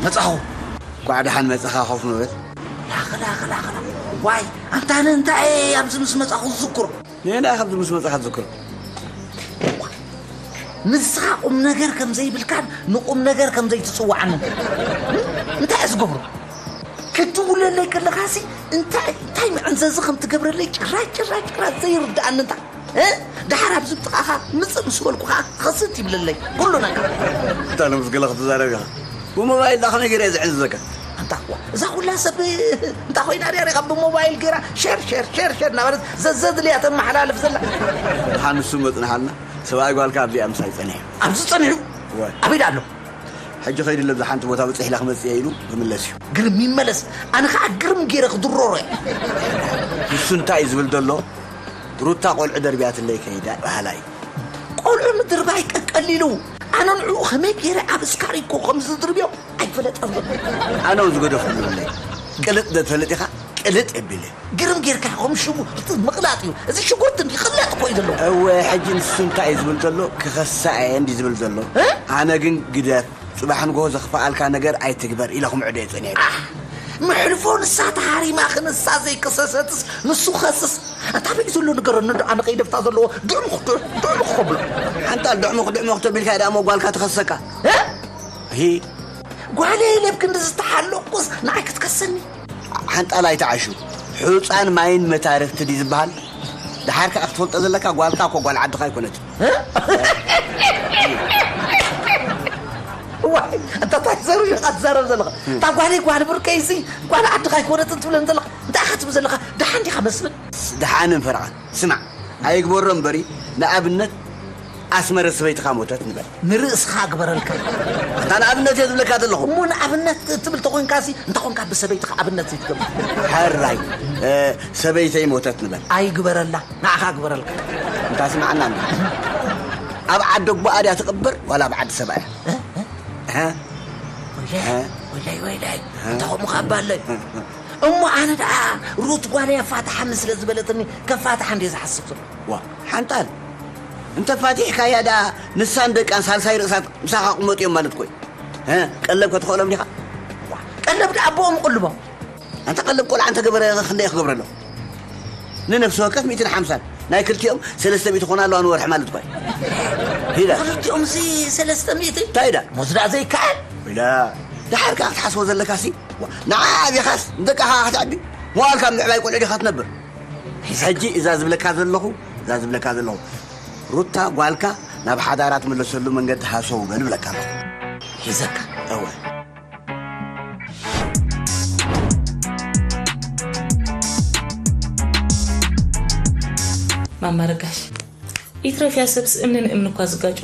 መጻኹ። ኳዕ ደሓን መጻኻ ኮፍ ንበል። ላኸ፣ ላኸ፣ ላኸ፣ ላኸ። ዋይ፣ ኣንታ ንእንታይ ኣብዚ ምስ መጻኹ ዝዝክሮ? ንእና ኣብዚ ምስ መጻኻ ዝዝክሮ? ንስኻ ቁም ነገር ከም ዘይብልካን ንቁም ነገር ከም ዘይትጽዋዕንን እንታይ እየ ዝገብሮ? ክትውለለይ ከለኻሲ እንታይ፣ እንታይ መዕንዘዚ ከም ትገብረለይ ጭራሽ፣ ጭራሽ፣ ጭራሽ ዘይርድኣኒ እንታ። እ? ደሓር ኣብዚ ብጥቓኻ ምጽእ ምስ በልኩ ኸዓ ኸስት ይብለለይ ኩሉ ነገር። እንታይ ሎምስ ገለ ክትዛረብ ኢኻ? ብሞባይል ዳ ከመይ ገይረ እየ ዝዕንዝዘካ? ኣንታ እኮ እዛ ኩላ ሰብ እንታ ኮይና ድያ ሪኻ ብሞባይል ገይራ ሸር፣ ሸር፣ ሸር፣ ሸር እናበለት ዘ-፣ ዘድልያ ተመሓላልፍ ዘላ። ደሓን ንሱ መጽንሓልና። ሰብኣይ ጓልካ ኣብዚኣ ምሳይ ጸኒሑ። ኣብዚ ጸኒሑ? እወ። ኣበይ ደኣ ኣሎ? ሕጂ ከይዱ ለብዛ ሓንቲ ቦታ በጺሕ ኢለ ክመጽእ እየ ኢሉ ክምለስ እዩ። ግርም ይመለስ። ኣነ ኸዓ ግርም ገይረ ክድሮሮ እየ። ንሱ እንታይ እዩ ዝብል ዘሎ? ሩታ ቆልዑ ደርብያትለይ ከይዳ በሃላ እዩ። ቆልዑ ምድርባይ ቀቀሊሉ። ኣነ ንዕኡ ከመይ ገይረ ኣብ እስካሪኮ ከም ዝድርብዮ ኣይፈለጠን ዘሎ። ኣነ እውን ዝገደፍኩሉ ኣለይ። ቅልጥ ዶ ትፈልጥ ኢኻ? ቅልጥ እቢለ። ግርም ጌርካ ከም ሽጉርቲ ምቕላጥ እዩ። እዚ ሽጉርቲ እንዲ ክላጥ እኮ እዩ ዘለዎ። እወ፣ ሕጂ ንሱ እንታይ እዩ ዝብል ዘሎ? ክኸሳ እየ እንዲ ዝብል ዘሎ። እ? ኣነ ግን ግደፍ፣ ጽባሕ ንግሆ ዘኽፍኣልካ ነገር ኣይትግበር ኢለ ክምዕዶ እየ ጸኒሐ። ኣሕ፣ መሕልፎ ንሳ ተሃሪማ ክንሳ ዘይከሰሰትስ ንሱ ክኸስስ። ኣታ በይ ዘሎ ንገረኒ፣ ዶ ኣነ ከይደፍታ ዘለዎ ድዕሙኽ፣ ድዕ-፣ ድዕሙኽ ከብሎ። ሓንታ ድዕሙኽ፣ ድዕሙኽ ተቢልካ ደኣ እሞ ጓልካ ትኸሰካ። እ? ሂ። ጓለይ ኢለ ኣብ ክንዲ ዝተሓለቕኩስ ንዓይ ክትከሰኒ? ሓንጣል ኣይትዓሹ። ሑጻን ማይን መታርፍቲ ድዩ ዝበሃል? ደሓር ከኣ ክትፈልጦ ዘለካ ጓልካ እኮ ጓል ዓድኻ ኣይኮነትን። እ? ዋይ፣ ኣታ እንታይ ዘሩ ኢኻ ትዛረብ ዘለኻ? እታ ጓለይ ጓል ብርከይሲ ጓል ዓድኻ ኣይኮነትን ትብለን ዘለኻ? እንታይ ኢኻ ትብል ዘለኻ? ደሓን ዲኻ መስፍን? ደሓንን ፈረቓን። ስማዕ፣ ኣይግበሮ እምበሪ፣ ንኣብነት ኣስመረ ሰበይትኻ ሞተት ንበል። ንርእስኻ ግበረልካ። ኣታ ንኣብነት እየ ዝብለካ ዘለኹ። እሞ ንኣብነት ትብል ተኾንካሲ፣ እንታይ ኾንካ ብሰበይትኻ ኣብነት ዘይትገብር? ሕራይ፣ እ፣ ሰበይተይ ሞተት ንበል። ኣይግበረላ፣ ንዓኻ ግበረልካ። እንታ ስምዓና እንዳ። ኣብ ዓዲ ኣቦኣ ድያ ትቕበር፣ ዋላ ኣብ ዓዲ ሰብኣያ? እ? እ? እ? ወይለይ፣ እ? ወይለይ፣ ወይለይ። እ? እንታይ ኾምኻ ኣባለይ? እ? እ? እሞ ኣነ ደኣ ሩት ጓለይ ኣፋትሓኒ ስለ ዝበለትኒ፣ ከፋትሓ እንድየ ዝሓስብ ዘሎ። ዋ፣ ሓንጣል፣ እንተ ፋቲሕካያ ደኣ ንሳን ደቃን ሳልሳይ ርእሳ ምሳኻ ክመጡ እዮም ማለት እኮ እዩ። እ? ቀለብ ከትኸእሎም ዲኻ? ዋ፣ ቀለብ ደኣ ኣቦኦም ይቕልቦም። ኣንታ ቀለብ ቆልዓ እንተገበረ ክንደይ ክገብረሎም? ንነፍሲ ወከፍ ሚእትን ሓምሳን፣ ናይ ክልቲኦም ሰለስተ ሚእቲ ኮና ኣለዋ ንወርሒ ማለት እኮ እዩ። ሂዳ። ክልቲኦም ሲ ሰለስተ ሚእቲ? እንታይ ኢዳ? ሞት ደኣ ዘይከኣል? ኢላ። ደሓር ከኣ ክትሓስቦ ዘለካ ሲ? ዋ፣ ንዓ ኣቢኻስ ንደቃኻ ከተዕቢ? መዋልካ ምዕባይ ቆልዑ ዲኻ ትነብር? ሕጂ እዛ ዝብለካ ዘለኹ፣ እዛ ዝብለካ ዘለኹ፣ ሩታ ጓልካ ናብ ሓዳራ ትምለሰሉ መንገዲ ሃሰው በል እብለካ ኣለኹ። ሒዘካ። እወ። ማማ ረጋሽ፣ ኢትረፍያ ሰብስ እምኒ ንእምኒ እኳ ዝጋጮ፣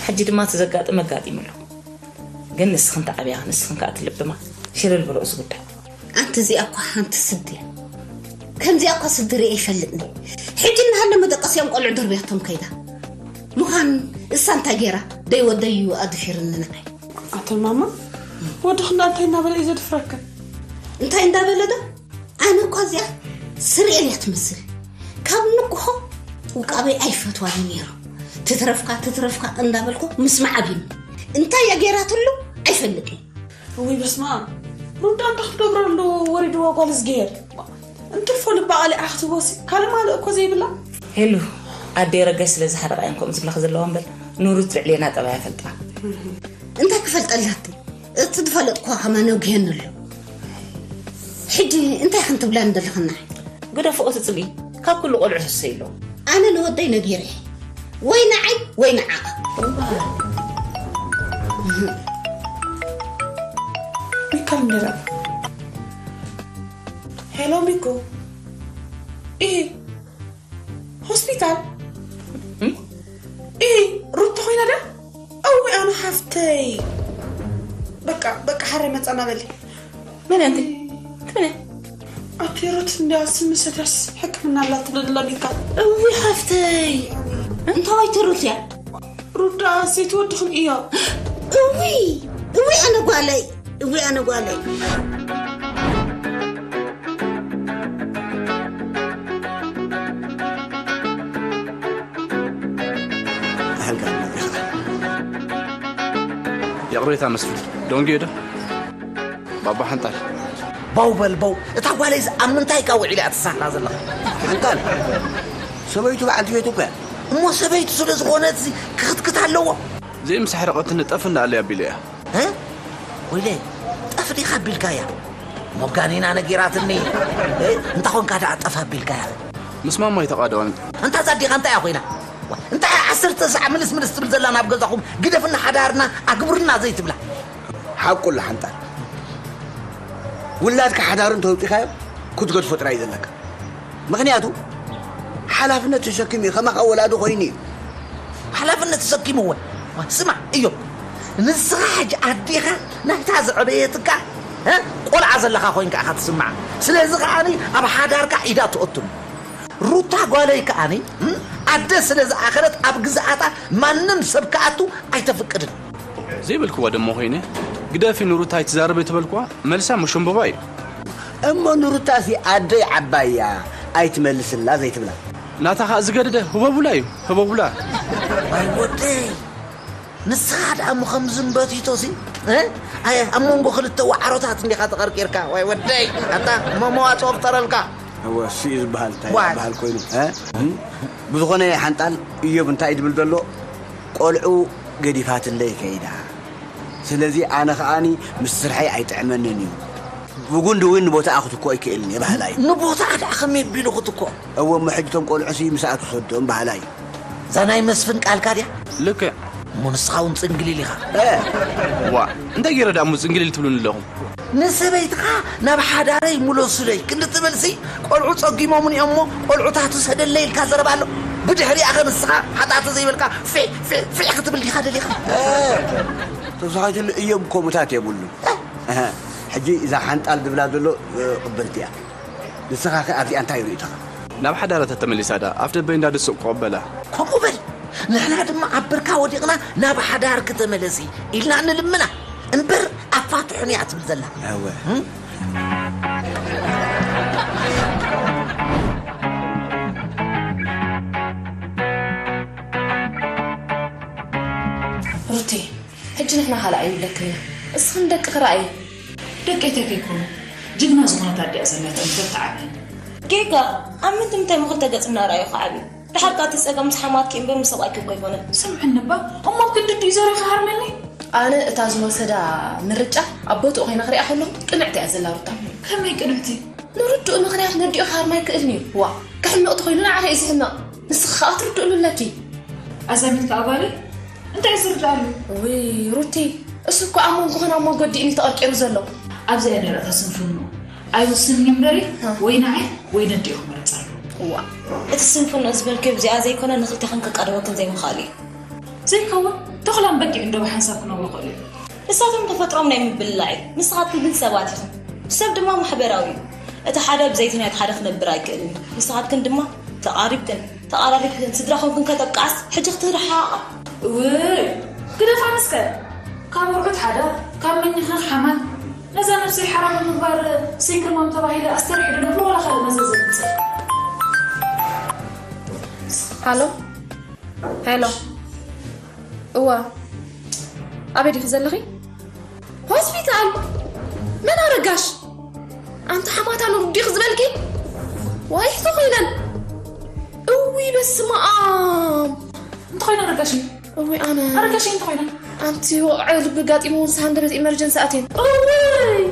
ሕጂ ድማ እቲ ዘጋጥም ኣጋጢሙ ኣሎ። ግን ንስኽን ተዓብያ፣ ንስኽን ከኣ ትልብማ። ሽልል ብሎ እዚ ጉዳይ። ኣንቲ እዚኣ እኳ ሓንቲ ስዲ እያ። ከምዚኣ እኳ ስዲ ርእየ ይፈልጥኒ። ሕጂ እናሃለ መደቀሲኦም ቆልዑ ደርብያቶም ከይዳ። ምዃን እሳ እንታይ ገይራ? ደይ ወደይ እዩ ኣድፊርኒ ንዓይ። ኣቶ ማማ፣ ወድኺ እንዳ እንታይ እናበለ እዩ ዘድፍረክን? እንታይ እንዳበለ ዶ? ኣነ እኳ እዚኣ ስርኤል እያ ትመስል። ካብ ንግሆ ውቃበይ ኣይፈትዋን ነይሩ። ትትረፍካ፣ ትትረፍካ እንዳበልኩ ምስማዕ ኣብዩኒ። እንታይ እያ ገይራትሉ? ኣይፈልጥን። እውይ በስመ ኣብ። ሩዳ እንታይ ክትገብረሉ ወሪድዋ ጓል እዝግሄር። እንትርፎ ልባ ኣሊዓ ክትቦሲ ካልእ ማልእ እኮ ዘይብላ። ሄሉ፣ ኣደይ ረጋሽ ስለ ዝሓረቓ እየን ከምኡ ዝብላኺ ዘለዋ እምበር፣ ንሩት ልዕሌና ጠባያ ፈልጣ። እንታይ ክፈልጠላትይ? እቲ ዝፈለጥኩዋ ከማን ኣውጊሄኒ ኣሎ። ሕጂ እንታይ ክንትብላ እንደለኽና? ግደፍኦ ትጽልኢ፣ ካብ ኩሉ ቆልዑ ሕሰይ ኣሎ። ኣነ ንወደይ ነጊረ፣ ወይ ንዓይ ወይ ንዓኣ። ሚካል እንዴ? ሄሎ ሚኮ። ኢ ሆስፒታል? እም? ኢ ሩታ ኮይና ዳ? እዊ ኣነ ሓፍተይ። በቃ፣ በቃ ሓረ መጻና በሊ። መን ኣንቲ? መን? ኣቲ ሩት እንዲያ ስም ሰዳስ ሕክምና ኣላ ትብለላ ሚካል። እዊ ሓፍተይ። እንታይ ትሩት እያ? ሩዳ ዘይትወድኽን እያ። እዊ፣ እዊ ኣነ ጓለይ፣ እዊ ኣነ ጓለይ። ኣህልካ ሬታ መስፍን ደንጊዮ ዶ? ባባ ሓንጣል። በው በል በው። እታ ጓለይስ ኣብ ምንታይ እካ ውዒላ እያ ትሳህላ ዘለኻ? ሓንጣል፣ ሰበይቱ በዓልቲ ቤቱ እኮ እያ። እሞ ሰበይቱ ስለ ዝኾነት እዚ ክኽትክት ኣለዎ። ዘይምሳሕ ርቐት ንጠፍ እንዳኣለ ኣቢለ እያ። እ? ወይለይ፣ ጠፍ ዲኻ ኣቢልካያ? ሞጋኒና ነጊራትኒ። እ? እንታ ኾንካ ደኣ ጠፍ ኣቢልካያ? ምስ ማማ ኣይተቓደዋን። እንታ ዛዲኻ እንታይ እያ ኮይና? እንታይ ዓሰርተ ሰዓት ምልስ ምልስ ትብል ዘላ ናብ ገዛኹም ግደፍና ሓዳርና ኣግብርና ዘይትብላ? ሓቁ ኣላ ሓንጣል። ውላድካ ሓዳሩ እንተውጺኻዮ ክትገድፎ ጥራይ እዩ ዘለካ። ምኽንያቱ ሓላፍነት ተሸኪሙ እዩ፣ ከማኻ ወላዲ ኮይኑ እዩ። ሓላፍነት ተሰኪምዎ። ስማዕ እዮም፣ ንስኻ ሕጂ ኣዴኻ ናይታ ዘዕበየትካ፣ እ፣ ቆልዓ ዘለኻ ኮይንካ ኢኻ ትስምዓ። ስለዚ ከኣኒ ኣብ ሓዳርካ ኢዳ ትኦቱን። ሩታ ጓለይ ከኣኒ፣ እ፣ ኣደ ስለ ዝኣኸለት ኣብ ግዝኣታ ማንም ሰብ ክኣቱ ኣይተፍቅድን። ዘይበልክዋ ደሞ ኮይነ፣ ግደፊ ንሩታ ኣይትዛረበ ተበልክዋ፣ መልሳ መሸምበባ እዩ። እሞ ንሩታሲ ኣደይ ዓባያ ኣይትመልስላ ዘይትብላ? ናታ ኸኣ ዝገደደ ህበቡላ እዩ፣ ህበቡላ። ዋይ ወደይ፣ ንስኻ ደኣ እሞ ከምዚ እምበቲቶሲ፣ እ? ኣየ፣ ኣብ መንጎ ክልተ ዋዕሮታት እንዲኻ ተቐርቂርካ፣ ዋይ ወደይ፣ ኣታ እሞ መዋጽኦ ፍጠረልካ። እወ፣ እሱ እዩ ዝበሃል፣ እንታይ ዋይ። ዝበሃል ኮይኑ፣ እ? ብዝኾነ ሓንጣል እዮብ እንታይ እዩ ዝብል ዘሎ? ቆልዑ ገዲፋትለይ ከይዳ። ስለዚ ኣነ ከኣኒ ምስ ስርሐይ ኣይጥዕመንን እዩ። ብጉንዲ እውን ንቦታኣ ክትኮ ኣይክእልን እየ በሃላይ። ንቦታኣ ደኣ ከመይ ኣቢሉ ክትኮ? እወ፣ እሞ ሕጂ እቶም ቆልዑሲ ምስኣ ትሰዶም በሃላይ። እዛ ናይ መስፍን ቃልካ ድያ? ልክዕ። እሞ ንስኻ እውን ጽንግሊል ኢኻ። እ። ዋ፣ እንታይ ገይረ ደኣ እሞ ጽንግሊል ትብሉኒ ኣለኹም? ንሰበይትኻ ናብ ሓዳረይ ምለሱለይ ክንዲ ትብልሲ፣ ቆልዑ ጸጊሞምኒ እዮም እሞ ቆልዑታት ውሰደለይ ኢልካ ዘረባ ኣሎ። ብድሕሪኣ ኸ ንስኻ ሓጣቲ ዘይበልካ ፊዕ፣ ፊዕ፣ ፊዕ ክትብል ዲኻ ደሊኻ? እ፣ ተወሳኺትሉ እዮም ከምኡታት የብሉን። እህ፣ ሕጂ እዛ ሓንጣል ዝብላ ዘሎ፣ እ፣ ቅብልቲ እያ። ንስኻ ኸ ኣብዚኣ እንታይ ርእይቶኻ? ናብ ሓዳራ ተተመሊሳ ደኣ፣ ኣፍ ደበይ እንዳደሰቑ ክቕበላ። ከምኡ በል። ንሕና ድማ ኣብ ብርካ ወዲቕና ናብ ሓዳርኪ ተመለሲ ኢልና ንልምና። እምበር ኣፋትሑኒ እያ ትብል ዘላ። እወ። እም? ሩቲ፣ ሕጂ ንሕና ካልእ ኣይብለክን ኢና። እስኽን ደቅኺ ረኣዪ። ደቀይ እንታይ ከይኮኑ? ጅግና ዝኾነት ኣዲኣ ዘላትኒ ተተዓብየን። ጌጋ፣ ኣብ ምንታይ ምንታይ ምኽልተ ገጽ እናረኣዩ ክዓብዩ? ደሓር ከኣ እቲ ጸገም ምስ ሓማትኪ እምበር ምስ ሰብኣይኪ እኮ ኣይኮነን። ስምዕኒ እባ፣ እሞ ኣብ ክንዲ ድዩ ዘሪኡ ክሃርመኒ? ኣነ እታ ዝወሰዳ ምርጫ ኣብ ቦትኡ ኮይነ ክሪኣ ከለኹ ቅንዕቲ እያ ዘላ ሩታ። ከመይ ቅንዕቲ? ንርድኡ ምኽንያት ነዲኡ ክሃርማ ኣይክእልን እዩ። ዋ፣ ክሕመቕ ተኾይኑ ንዓኺ እዩ ዝሕመቕ። ንስኺ ከኣ ትርድእሉ ኣለኪ። ኣዛሚት ከኣ ጓለይ? እንታይ እዩ ዝርድኣሉ? ውይ ሩቲ፣ እሱ እኮ ኣብ መንጎኽን ኣብ መንጎ ኣዲእን እዩ ተቐርቂሩ ዘሎ። ኣብዚኣ እያ ነይራ እታ ስንፍንኡ። ኣይውስንን እዩ እምበሪ፣ ሃ። ወይ ንዓይ ወይ ነዲኡ ክመርጽ ኣለዎ። እዋ፣ እቲ ስንፍንኡ ዝበልክዮ ብዚኣ ዘይኮነ ንኽልቴኽን ከቃርበክን ዘይምኽኣሉ እዩ። ዘይከውን፣ ተኹላን በጊዕን ዶ ብሓንሳብ ክነብሩ ይኽእሉ እዮም? ንሳቶም ተፈጥሮም ናይ ምብልላዕ እዩ። ንስኻትኩም ግን ሰባት ኢኹም። ሰብ ድማ ማሕበራዊ እዩ። እቲ ሓደ ብዘይ እቲ ናይ ሓደ ክነብር ኣይክእልን እዩ። ንስኻትክን ድማ ተቓሪብክን ተቓራሪብክን ስድራ ኮንክን ከተብቅዓስ ሕጂ ክትርሓቓ። እውይ፣ ግደፋ ንስከ። ካብ ኣርዑት ሓደ፣ ካብ መኝኽን ሓማት። ነዛ ነብሰይ ሓራ ብምግባር ሲንግል ማም ተባሂለ ኣስተርዒ ዶ ንብሎ ዋላ ካልእ መዘዝ የምጽእ? ሃሎ? ሄሎ። እዋ። ኣበይ ዲኺ ዘለኺ? ሆስፒታል? መን ኣረጋሽ? ኣንቲ ሓማታ ንሩት ዲኺ ዝበልኪ? ዋይ፣ ተኾይነን። እዊ፣ በስመ ኣብ። እንተኾይነ ኣረጋሽ እዩ። እዊ፣ ኣነ። ኣረጋሽ እዩ እንተኾይነ። ኣንቲ ወቕዒ ልቢ ጋጢሞ ምስ ሃንደበት ኢመርጀንሲ ኣትየን። እውይ!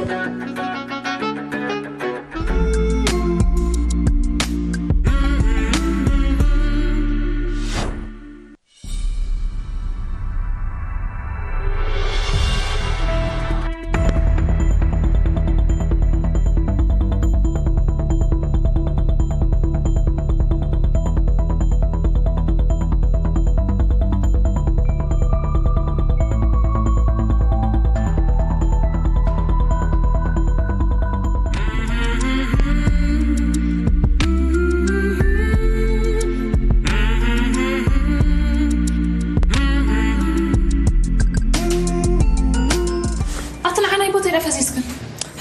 ኣቲ ንዓናይ ቦታ ኢና ፈሲስክን።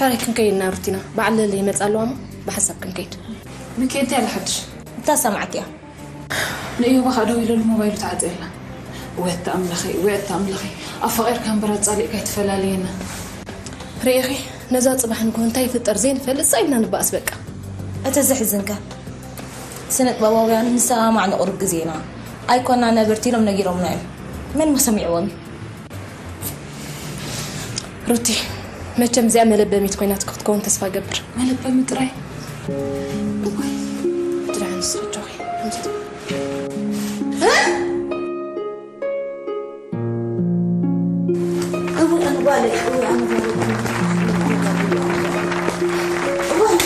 ሕራይ ክንከይድ ኢና ሩቲና። በዓል ልሊ ይመጽእ ኣለዋ እሞ ብሓንሳብ ክንከይድ። ምንከይ እንታይ ኣላ ሓድሽ? እታ ሰማዕቲ እያ። ንእዮባ ኸኣ ደዊለሉ ሞባይሉ ተዓጽየላ። ወየት ኣምላኸይ፣ ወየት ኣምላኸይ፣ ኣፋቒርካ እምበር ኣጻሊእካ ኣይትፈላልየና። ርኢኺ፣ ነዛ ጽባሕ ንግሆ እንታይ ይፍጠር ዘይንፈልጥ ጸ ኢልና ንባእስ በቃ። እቲ ዘሕዝንካ፣ ስነ ጥበባውያን ንሰማማዕ ንቑሩብ ግዜና ኣይኮና ነበርቲ ኢሎም ነጊሮምና እዮም። መን መሰሚዕዎም እዩ? ሩቲ፣ መቸም እዚኣ መለበሚት ኮይናትኪ ክትከውን ተስፋ ገብር። መለበሚ ጥራይ? እዋይ፣ ድራን ስርጆኺ። እውይ፣ ኣነ ጓለይ፣ እውይ፣ ኣነ ጓለይ። እውይ።